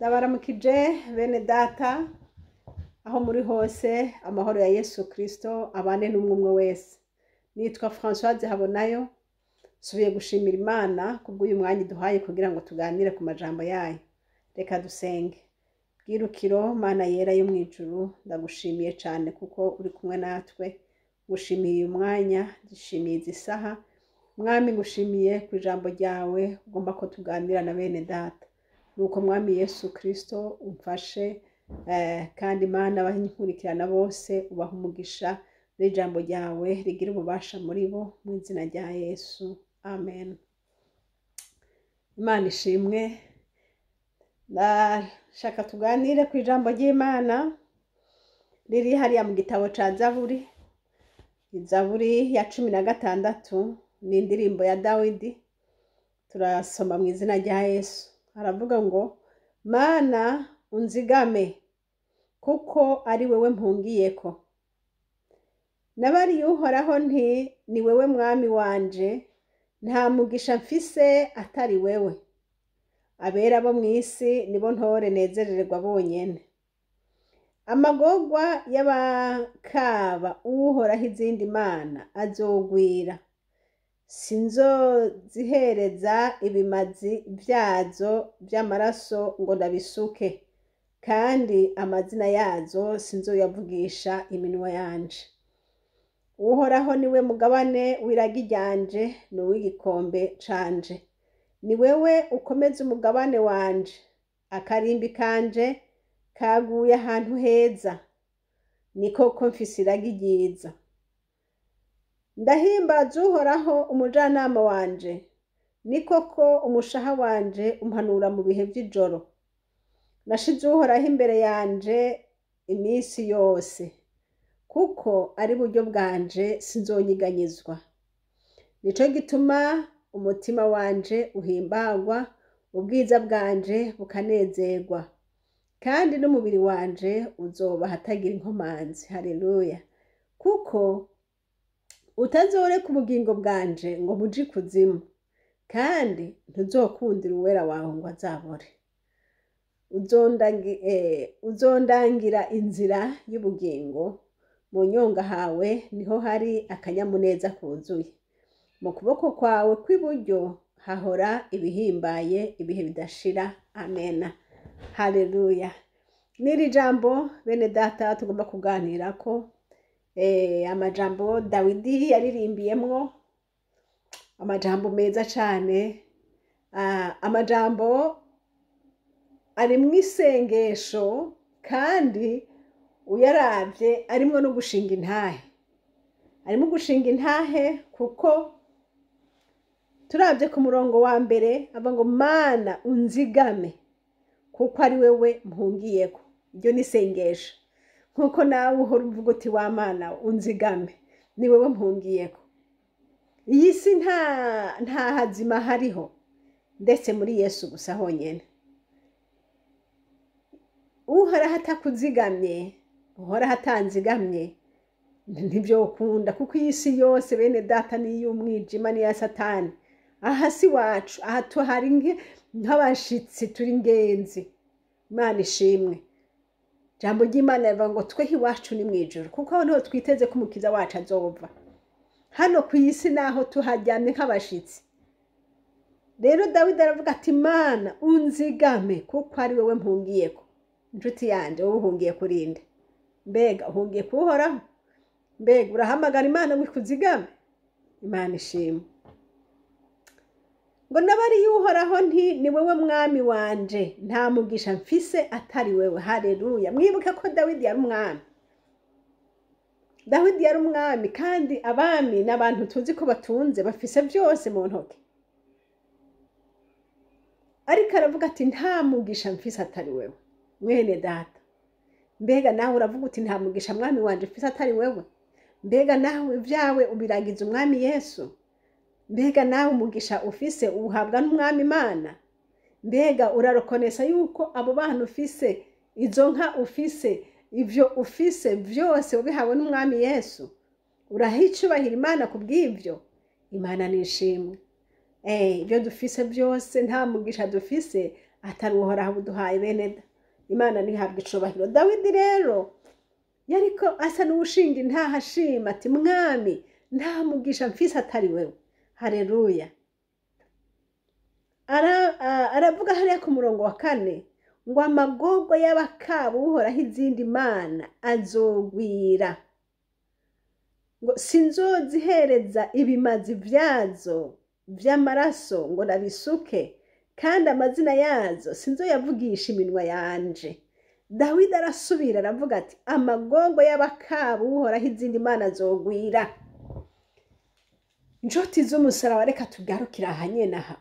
Ndabaramukije bene data aho muri hose, amahoro ya Yesu Kristo abane n'umwe umwe wese. Nitwa Françoise Habonayo, nsubiye gushimira Imana kubw'uyu mwanya iduhaye kugira ngo tuganire ku majambo yayo. Reka dusenge. Bwirukiro Mana yera yo mw'ijuru, ndagushimiye cane kuko uri kumwe natwe. Ngushimiye uyu mwanya, ngushimiye izi saha. Mwami, ngushimiye ku ijambo ryawe ugomba ko tuganira na bene data. Nuko Mwami Yesu Kristo umfashe, kandi Mana abankurikirana bose ubaha umugisha n'ijambo ryawe rigira ububasha muri bo, mu izina rya Yesu, amen. Imana ishimwe. Ndashaka tuganire ku ijambo ry'Imana riri hariya mu gitabo ca Zaburi, Zaburi ya 16, ni indirimbo ya Dawidi. Turasoma mu izina rya Yesu. Haravuga ngo: "Mana, unzigame, kuko ari wewe mpungiyeko. Nabariye Uhoraho nti: 'Ni wewe mwami wanje, nta mugisha mfise atari wewe.' Abera bo mw'isi nibo ntore nezerererwa bonyene. Amagorwa y'abakaba Uhoraho izindi mana azogwira. Sinzozihereza ibimazi vyazo vy'amaraso ngo ndabisuke, kandi amazina yazo sinzoyavugisha iminwa yanje. Uhoraho niwe mugabane w'iragi ryanje n'uw'igikombe canje. Ni wewe ukomeza umugabane wanje. Akarimbi kanje kaguye ahantu heza. Ni koko mfise iragi ryiza. Ndahimbaza Uhoraho, umujanama wanje. Ni koko umushaha wanje umpanura mu bihe vy'ijoro. Nashize Uhoraho imbere yanje iminsi yose, kuko ari buryo bwanje sinzonyiganyizwa. Nico gituma umutima wanje uhimbagwa, ubwiza bwanje bukanezerwa, kandi n'umubiri wanje uzoba ahatagira inkomanzi. Haleluya! Kuko utazoreka ubugingo bwanje ngo buje ikuzimu, kandi ntuzokundira Uwera wawe ngo azabore. Uzondangira inzira y'ubugingo, mu nyonga hawe niho hari akanyamuneza kuzuye. Mu kuboko kwawe kw'iburyo hahora ibihimbaye ibihe bidashira. Amena. Haleluya. N'iri jambo, bene data, tugomba kuganirako, amajambo Dawidi yaririmbiyemwo, amajambo meza cane, amajambo arimwo isengesho, kandi uyaravye arimwo no gushinga intahe. Arimwo gushinga intahe kuko turavye ku murongo wa mbere avuga ngo: 'Mana, unzigame, kuko ari wewe mpungiyeko.' Iryo ni isengesho, nkuko nawe uhora uvuga uti: 'Wa Mana, unzigame, ni wewe mpungiyeko.' Iyi si nta hazima hariho ndetse muri Yesu gusa honyene. Uhoraho atakuzigamye, Uhoraho atanzigamye, ntivyokunda, kuko iyi si yose, bene data, ni iy'umwijima, n'iya Satani. Aha si wacu, aha tuhari nk'abashitsi, turi ingenzi. Imana ishimwe. Ijambo ry'Imana rivuga ngo tweho iwacu ni mw'ijuru, kuko aho niho twiteze ko Umukiza wacu azova. Hano ku isi naho tuharyamye nk'abashitsi. Rero Dawidi aravuga ati: 'Mana, unzigame, kuko ari wewe mpungiyeko.' Inshuti yanje, wowe uhungiye kurinde? Mbega uhungiye kuwuhoraho? Mbega urahamagara Imana ngo ikuzigame? Imana ishimwe. Ngo: 'Nabariye Uhoraho nti: 'Ni wewe mwami wanje, nta mugisha mfise atari wewe.' Haleluya. Mwibuke ko Dawidi yari umwami. Dawidi yari umwami, kandi abami ni abantu tuzi ko batunze, bafise byose mu ntoke. Ariko aravuga ati: 'Nta mugisha mfise atari wewe.' Mwene data, mbega nawe uravuga uti: 'Nta mugisha mwami wanje mfise atari wewe'? Mbega nawe ibyawe ubiragiza Umwami Yesu? Mbega nawe umugisha ufise uwuhabwa n'Umwami Imana? Mbega urarokonesa yuko abo bana ufise, izo nka ufise, ivyo ufise vyose ubihawe n'Umwami Yesu? Uraha icubahiro Imana ku bw'ibyo? Imana nishimwe. Ibyo dufise byose, nta mugisha dufise atari Uhoraho buduhaye. Bene da, Imana ntihabwe icubahiro. Dawidi rero yariko asa n'uwushinga intahashima ati: "Mwami, nta mugisha mfise atari wewe." Hareruya! Aravuga hariya ku murongo wa 4 ngo: "Amagorwa y'abakaba Uhoraho izindi mana azogwira." Ngo: "Sinzozihereza ibimazi vyazo vy'amaraso ngo nabisuke, kandi amazina yazo sinzoyavugisha iminwa yanje." Dawidi arasubira aravuga ati: "Amagorwa y'abakaba Uhoraho izindi mana azogwira." Inshuti z'umusaraba, reka tugarukire aha nyene, aha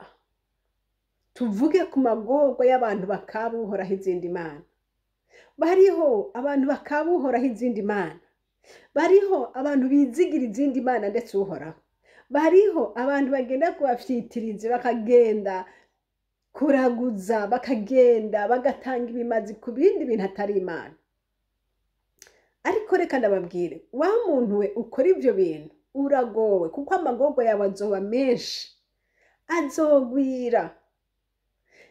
tuvuge ku magorwa y'abantu bakaba Uhoraho izindi mana. Bariho abantu bakaba Uhoraho izindi mana, bariho abantu bizigira izindi mana ndetse Uhoraho, bariho abantu bagenda kubafyitiriza, bakagenda kuraguza, bakagenda bagatanga ibimazi ku bindi bintu atari Imana. Ariko reka ndababwire, wa muntu we ukora ivyo bintu, uragowe, kuko amagorwa yawe azoba menshi, azogwira.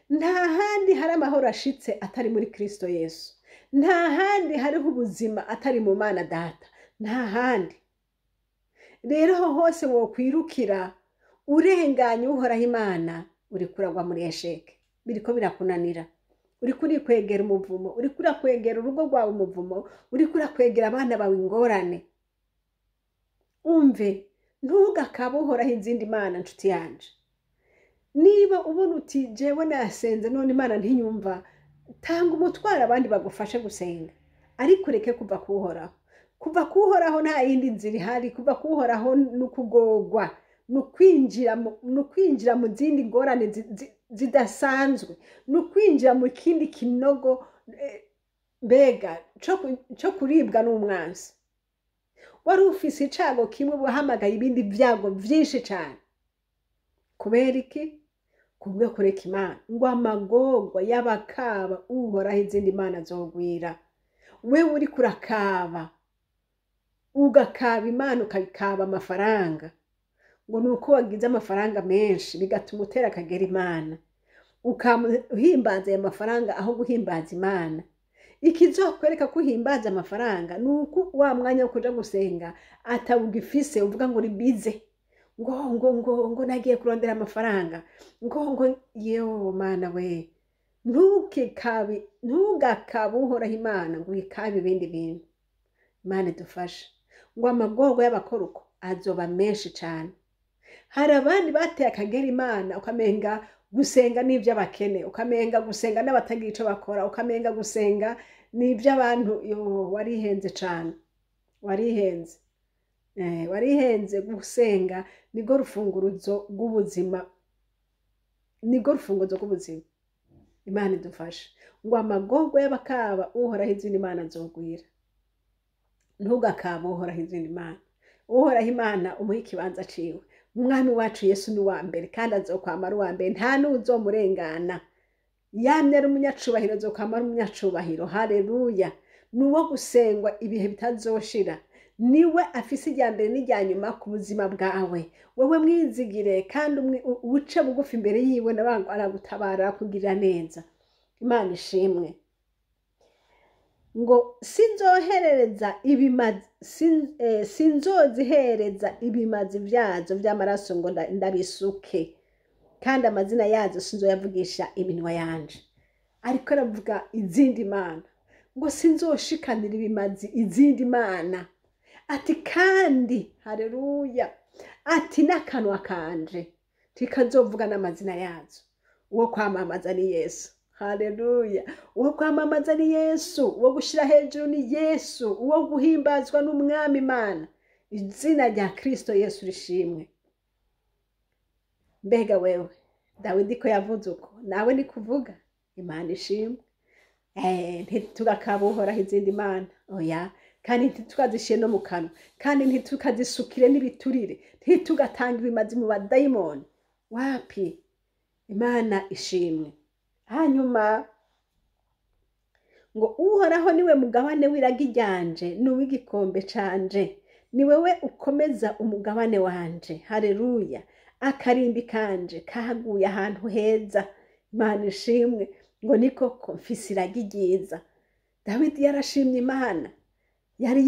Nta handi hari amahoro ashitse atari muri Kristo Yesu. Nta handi hariho ubuzima atari mu Mana Data, nta handi. Rero aho hose wokwirukira urenganya Uhoraho Imana, uriko uragwa muri échec, biriko birakunanira, uriko urikwegera umuvumo, uriko urakwegera urugo rwawe umuvumo, uriko urakwegera abana bawe ingorane. Umve, ntugakabe Uhoraho izindi mana, nshuti yanje. Niba ubona uti: "Jewe nasenze none Imana ntinyumva," tanga umutwaro abandi bagufashe gusenga, ariko ureke kuva kuwuhoraho. Kuva kuwuhoraho nta yindi nzira ihari. Kuva kuwuhoraho ni ukugorwa, ni ukwinjira mu zindi ngorane zidasanzwe, ni ukwinjira mu kindi kinogo, mbega co kuribwa n'umwansi. Wari ufise icago kimwe, wahamagaye ibindi vyago vyinshi cane. Kubera iki? Kubwo kureka Imana. Ngo: "Amagorwa y'abakaba Uhoraho izindi mana azogwira." Wewe uriko urakaba, ugakaba Imana, ukakaba amafaranga, ngo ni uko wagize amafaranga menshi bigatuma utera akagera Imana, ukamuhimbaza ayo mafaranga aho guhimbaza Imana. Ikizokwereka ko uhimbaza amafaranga ni uko wa mwanya wo kuja gusenga atawugifise, uvuga ngo uri bize, ngo nagiye kurondera amafaranga, ngo yo Mana we. Ntukikabe, ntugakabe Uhoraho Imana ngo uyikabe ibindi bintu. Imana idufashe. Ngo: "Amagorwa y'abakora uko azoba menshi cane." Hari abandi bateye akagera Imana, ukamenga gusenga n'ivy'abakene, ukamenga gusenga n'abatagira ico bakora, ukamenga gusenga n'ivy'abantu. Yo, warihenze cane, warihenze. Warihenze. Gusenga nirwo rufunguruzo rw'ubuzima, nirwo rufunguruzo rw'ubuzima. Imana idufashe. Ngo: "Amagorwa y'abakaba Uhoraho izindi mana azogwira." Ntugakabe Uhoraho izindi mana. Uhoraho Imana umuhe ikibanza ciwe. Umwami wacu Yesu ni uwa mbere kandi azokwama ari uwa mbere, nta n'uzomurengana. Yamye ari umunyacubahiro, azokwama ari umunyacubahiro. Haleluya! Ni uwo gusengwa ibihe bitazoshira. Niwe afise irya mbere n'irya nyuma ku buzima bwawe. Wewe mwizigire kandi uce bugufi imbere yiwe, nawe aragutabara, arakugirira neza. Imana ishimwe. Ngo: "Sinzoherereza ibimazi, sinzozihereza ibimazi vyazo vy'amaraso ngo ndabisuke, kandi amazina yazo sinzoyavugisha iminwa yanje." Ariko aravuga izindi mana, ngo: "Sinzoshikanira ibimazi izindi mana." Ati kandi, haleluya, ati: "N'akanwa kanje tikazovuga n'amazina yazo." Uwo kwamamaza ni Yesu. Haleluya! Uwo kwamamaza ni Yesu, uwo gushyira hejuru ni Yesu, uwo guhimbazwa n'Umwami Imana. Izina rya Kristo Yesu rishimwe. Mbega wewe, Dawidi ko yavuze uko, nawe ni kuvuga? Imana ishimwe. Ntitugakabe Uhoraho izindi mana, oya, kandi ntitukazishire no mu kanwa, kandi ntitukazisukire n'ibiturire, ntitugatanga ibimazi mu badayimoni. Wapi! Imana ishimwe. Hanyuma ngo: "Uhoraho niwe mugabane w'iragi ryanje n'uw'igikombe canje, ni wewe ukomeza umugabane wanje." Haleluya! Akarimbi kanje kaguye ahantu heza. Imana ishimwe. Ngo ni koko mfise iragi ryiza. Dawidi yarashimye Imana, yari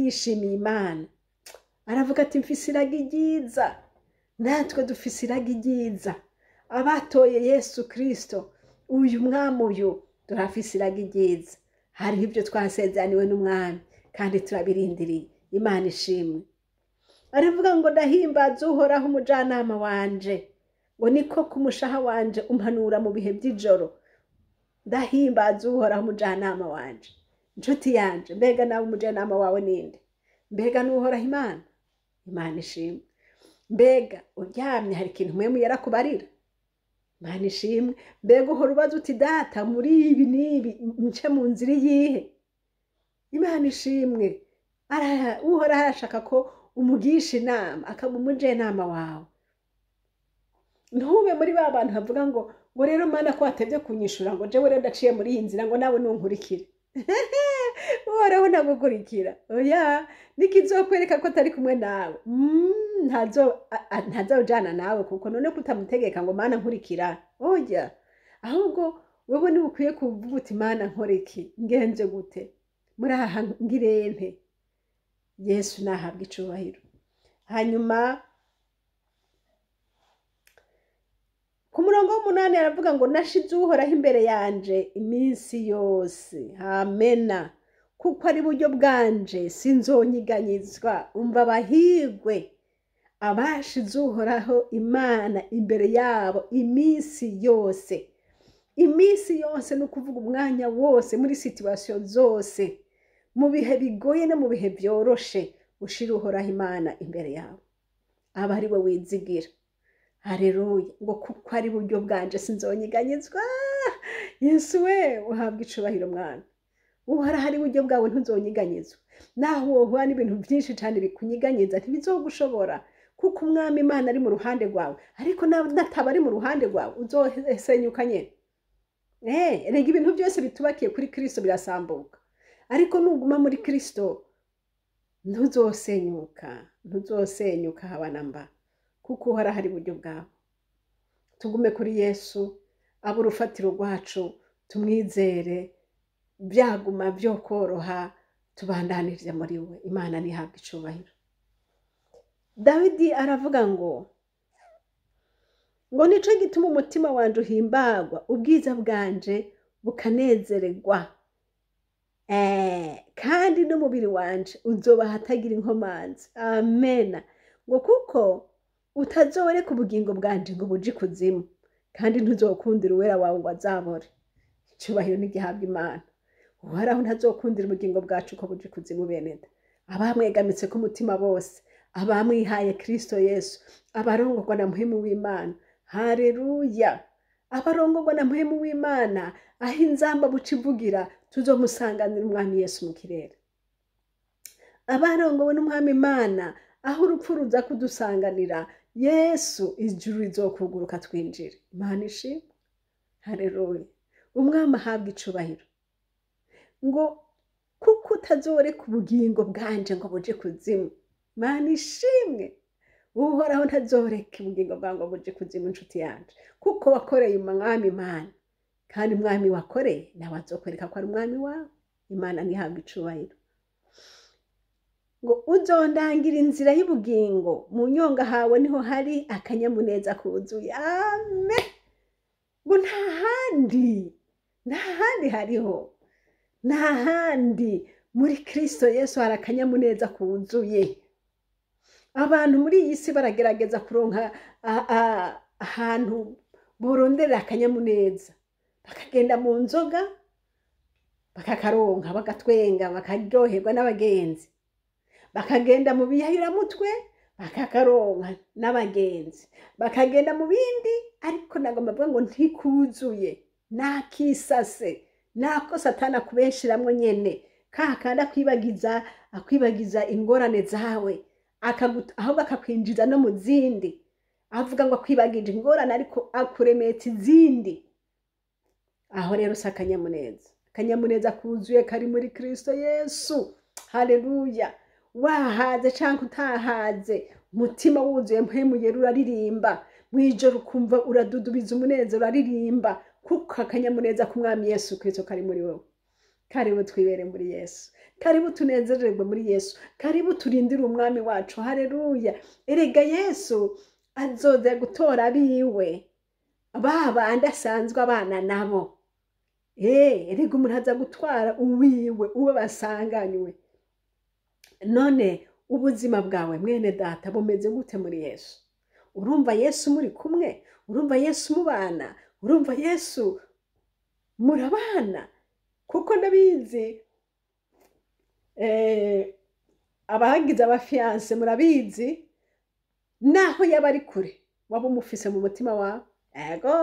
yishimiye Imana, aravuga ati mfise iragi ryiza. Natwe dufise iragi ryiza, abatoye Yesu Kristo uyu mwami uyu, turafise iragi ryiza. Hariho ibyo twasezeraniwe n'umwami kandi turabirindiriye. Imana ishimwe. Aravuga ngo ndahimbaza Uhoraho umujyanama wanje, ngo niko ku mushaha wanje umpanura mu bihe by'ijoro. Ndahimbaza Uhoraho umujyanama wanje. Inshuti yanje, mbega nawe umujyanama wawe ninde? Mbega n'Uhoraho Imana? Imana ishimwe. Mbega uryamye hari ikintu mwemu yarakubarira? Imana ishimwe. Mbega uhora ubaza uti data muri ibi n'ibi nce mu nzira iyihe? Imana ishimwe. Uhoraho arashaka ko umugisha inama, akaba umujyanama wawe. Ntube muri ba bantu bavuga ngo rero Mana ko watevye kunyishura, ngo jewe rero ndaciye muri iyi nzira, ngo nawe nunkurikire. Uhoraho ntagukurikira. Oya, nikizokwereka ko atari kumwe nawe. Ntazojana nawe, kuko none kutamutegeka ngo Mana nkurikira. Oya, ahubwo wewe niwe ukwiye kuvuga uti Mana nkora iki, ngenze gute, muri aha ngirente. Yesu nahabwa icubahiro. Hanyuma ku murongo w'umunani aravuga ngo nashize Uhoraho imbere yanje iminsi yose, amena, kuko ari buryo bwanje sinzonyiganyizwa. Umva abahigwe abashize Uhoraho Imana imbere yabo iminsi yose. Iminsi yose ni ukuvuga umwanya wose, muri situation zose, mu bihe bigoye no mu bihe byoroshe, ushira Uhoraho Imana imbere yawe, aba ari we wizigira. Haleluya. Ngo kuko ari buryo bwanje sinzonyiganyizwa. Yesu we uhabwa icubahiro mwana. Uhoraho ari buryo bwawe ntuzonyiganyizwa. Naho wohura n'ibintu byinshi cyane bikunyiganyiza ntibizogushobora, kuko umwami Imana ari mu ruhande rwawe. Ariko nataba ari mu ruhande rwawe uzosenyuka nyene. Erega ibintu byose bitubakiye kuri Kristo birasambuka. Ariko nuguma muri Kristo ntuzosenyuka, ntuzosenyuka haba namba, kuko Uhoraho ari buryo bwawe. Tugume kuri Yesu, abe urufatiro rwacu, tumwizere, byaguma byo koroha, tubandanirize muri we. Imana ntihabwe icubahiro. Dawidi aravuga ngo nico gituma umutima wanje uhimbagwa, ubwiza bwanje bukanezererwa, kandi n'umubiri wanje uzoba ahatagira inkomanzi. Amena. Ngo kuko utazoreka ubugingo bwanje ngo buje ikuzimu, kandi ntuzokundira uwera wawe ngo azabore. Icubahiro ntigihabwa Imana. Uhoraho ntazokundira ubugingo bwacu ko buje ikuzimu. Beneda abamwegamitse ku mutima bose, abamwihaye Kristo Yesu, abarongorwa na muhemu w'Imana. Haleluya. Abarongorwa na muhemu w'Imana, aho inzamba buca ivugira, tuzomusanganira umwami Yesu mu kirere. Abarongowe n'umwami Imana, aho urupfu ruza kudusanganira, Yesu ijuru rizokuguruka twinjire. Imana ishimwe. Haleluya. Umwami ahabwa icubahiro. Ngo kuko utazoreka ubugingo bwanje ngo buje kuzimu. Imana ishimwe. Uhoraho ntazoreka ubugingo bwanjye ngo buje kuzimu, inshuti yanje, kuko wakoreye umwami Imana, kandi umwami wakoreye nawe azokwereka ko ari umwami wawe. Imana ntihabwa icubahiro. Ngo uzondangira inzira y'ubugingo, mu nyonga hawe niho hari akanyamuneza kuzuye. Amen. Ngo nta handi, nta handi hariho, nta handi muri Kristo Yesu hari akanyamuneza kuzuye. Abantu muri iyi si baragerageza kuronka ahantu boronderera akanyamuneza, bakagenda mu nzoga bakakaronka, bagatwenga, bakaryoherwa n'abagenzi, bakagenda mu biyahiramutwe bakakaronka n'abagenzi, bakagenda mu bindi, ariko nagomba kuvuga ngo ntikuzuye, nakisase, nako Satani akubeshiramwo nyene, kakandi akwibagiza ingorane zawe, ahubwo akakwinjiza no mu zindi. Avuga ngo akwibagije ingorane ariko akuremeta izindi. Aho rero si akanyamuneza. Akanyamuneza kuzuye kari muri Kristo Yesu. Haleluya. Wahaze canke utahaze, umutima wuzuye mpwemu yera uraririmba, mwijoro ukumva uradudubiza umunezero uraririmba. Kuko akanyamuneza k'Umwami Yesu Kristo kari muri wowe. Karibu twibere muri Yesu, karibu tunezererwe muri Yesu, karibu turindire Umwami wacu. Hareruya! Erega Yesu azoza gutora abiwe, ba bandi asanzwe abana nabo. Erega umuntu aza gutwara uwiwe, uwo basanganywe. None ubuzima bwawe, mwene data, bumeze gute muri Yesu? Urumva Yesu muri kumwe? Urumva Yesu mubana? Urumva Yesu murabana? Kuko ndabizi, abagize aba fiancés murabizi, naho yaba ari kure waba umufise mu mutima wawe. Ego,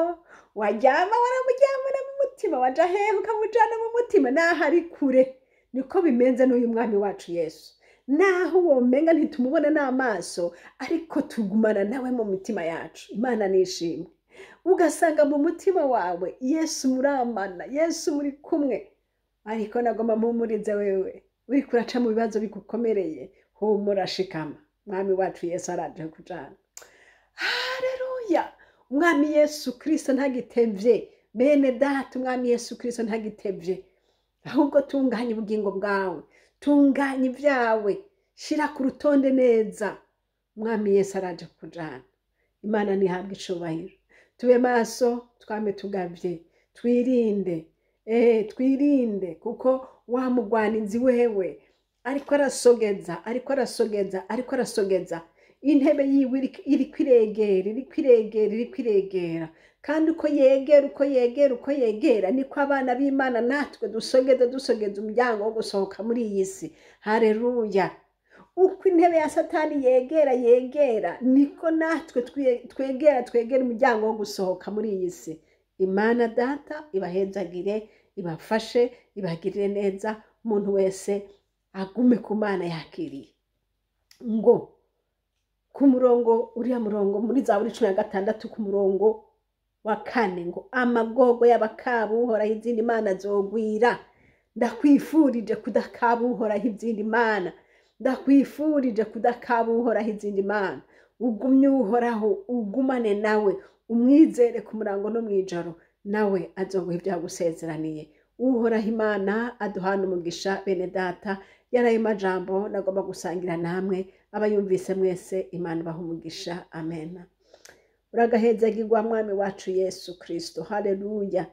waryama waramuryamana mu mutima, waja hehe ukamujana mu mutima, naho ari kure. Niko bimenze n'uyu Mwami wacu Yesu. Naho womenga ntitumubona n'amaso, ariko tugumana nawe mu mitima yacu. Imana nishimwe. Ugasanga mu mutima wawe Yesu muramana, Yesu muri kumwe. Ariko nagomba mpumurize wewe uriko uraca mu bibazo bigukomereye: humura, shikama, Mwami wacu Yesu araje kujana. Haleluya! Umwami Yesu Kristo ntagitevye, bene data. Umwami Yesu Kristo ntagitevye. Ahubwo tunganya ubugingo bwawe, tunganya ibyawe, shira ku rutonde neza. Umwami Yesu araje kujana. Imana ntihabwe icubahiro. Tube maso, twame tugavye, twirinde, twirinde, kuko wa mugwanizi wewe ariko arasogeza, ariko arasogeza, ariko arasogeza. Intebe yiwe iriko iregera, iriko iregera, iriko iregera. Kandi uko yegera, uko yegera, uko yegera, niko abana b'Imana natwe dusogeza, dusogeza umuryango wo gusohoka muri iyi si. Hareruya! Uko intebe ya Satani yegera, yegera, niko natwe twegera, twegera umuryango wo gusohoka muri iyi si. Imana Data ibahezagire, ibafashe, ibagirire neza. Umuntu wese agume ku Mana yakiriye. Ngo ku murongo, uriya murongo muri Zaburi 16 ku murongo wa 4, ngo amagogo y'abakaba Uhoraho izindi mana zogwira. Ndakwifurije kudakaba Uhoraho izindi mana. Ndakwifurije kudakaba Uhoraho izindi mana. Ugumye Uhoraho, ugumane nawe, umwizere ku murango no mw'ijoro, nawe azoguha ibyo yagusezeraniye. Uhoraho Imana aduhana umugisha, bene data. Yarayo majambo nagomba gusangira namwe. Abayumvise mwese, Imana ibaha umugisha. Amen. Uragahezagirwa, Mwami wacu Yesu Kristo. Haleluya!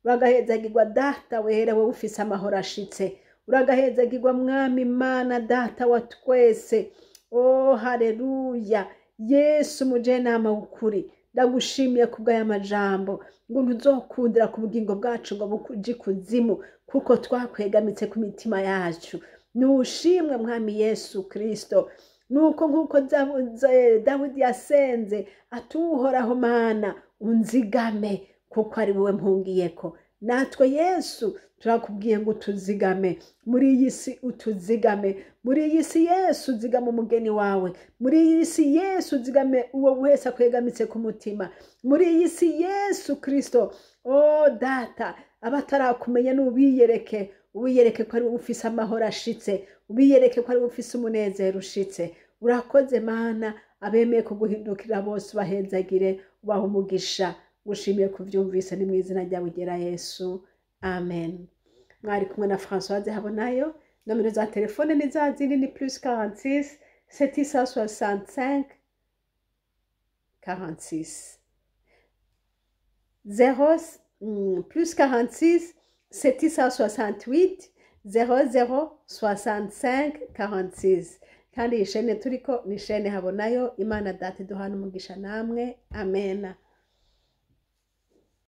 Uragahezagirwa, Data wera, wowe ufise amahoro ashitse. Uragahezagirwa, Mwami Imana Data wa twese. Oh, haleluya! Yesu mujenama w'ukuri, ndagushimiye kubw'aya majambo, ngo ntuzokundira ku bugingo bwacu ngo buje ikuzimu, kuko twakwegamitse ku mitima yacu. Nushimwe, Mwami Yesu Kristo. Nuko nk'uko Dawidi yasenze ati: "Uhoraho Mana, unzigame, kuko ari wowe mpungiyeko," natwe Yesu turakubwiye ngo utuzigame muri iyi si, utuzigame muri iyi si. Yesu, uzigame umugeni wawe muri iyi si. Yesu, uzigame uwo wese akwegamitse ku mutima muri iyi si. Yesu Kristo, o Data, abatarakumenya n'ubiyereke, ubiyereke ko ari wowe ufise amahoro ashitse, ubiyereke ko ari wowe ufise umunezero ushitse. Urakoze, Mana. Abemeye kuguhindukira bose ubahezagire, ubaha umugisha. Gushimiye kuvyumvise, ni mu izina ryawe ryera Yesu, amen. Mwari kumwe na Françoise Habonayo. Nomero za telefone ni za zindi, ni plus 46 765 46 0 plus 46 768 00 65 46. Kandi iyi chaîne turiko ni chaîne Habonayo. Imana Data iduhana umugisha namwe. Amena.